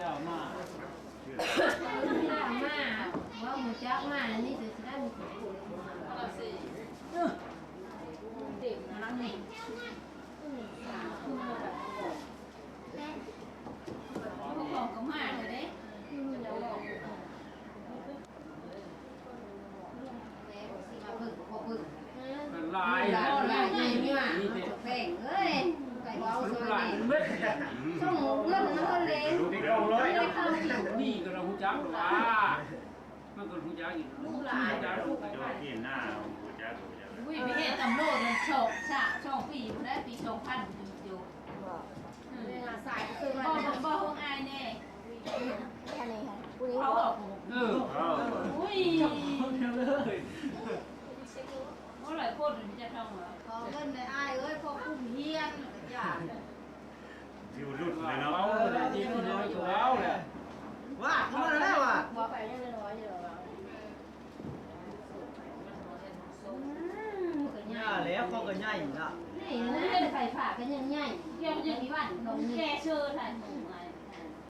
ດາວມາ ມາ ເວົ້າຮູ້ຈັກມາ ອັນນີ້ຊິໄດ້ມີຄົນເປັນ ຂອງກໍມາເລີຍເດ້ ຫຼາຍ ຫຼາຍ ຫຼາຍ ມີແຕ່ແປ້ງເອີຍ ໄປເວົ້າຊ່ອຍແດ່ ສົ່ງເງິນມາເລີຍ ໄດ້ເຂົ້າອີກ ນີ້ກໍຮູ້ຈັກວ່າ ມັນກໍຮູ້ຈັກອີກ ຮູ້ຫຼາຍ ເຈົ້າເປັນໜ້າ ຮູ້ຈັກ ອຸ້ຍ ໄປເຮັດຕຳຫຼວດນັ້ນສອງ ສາມ ສອງປີພຸ້ນແຫຼະ ປີສອງພັນຢູ່ ບໍ່ ອືມ ສາຍຄື ບໍ່ ບໍ່ ບໍ່ອາຍແດ່ ອັນນີ້ ຜູ້ນີ້ ເອີ ເອີ ອຸ້ຍ ບໍ່ຫຼາຍຄົນຈະທຳ ຂໍເງິນແດ່ອ້າຍເອີຍ ພວກກຸ່ມຮຽນ ຢ່າ ຢູ່ລຸດເລີຍເນາະ ເວົ້າແລ້ວ ເວົ້າແລ້ວ ວ່າ ເຂົ້າມາແລ້ວວ່າ ບໍ່ໄປຍັງນ້ອຍຢູ່ ອືມ ກໍໃຫຍ່ ວ່າແລ້ວ ເຂົາກໍໃຫຍ່ລະ ນີ້ນະ ໄຟຟ້າກໍຍັງໃຫຍ່ ຍັງມີວັນ ແກ່ເຊີນ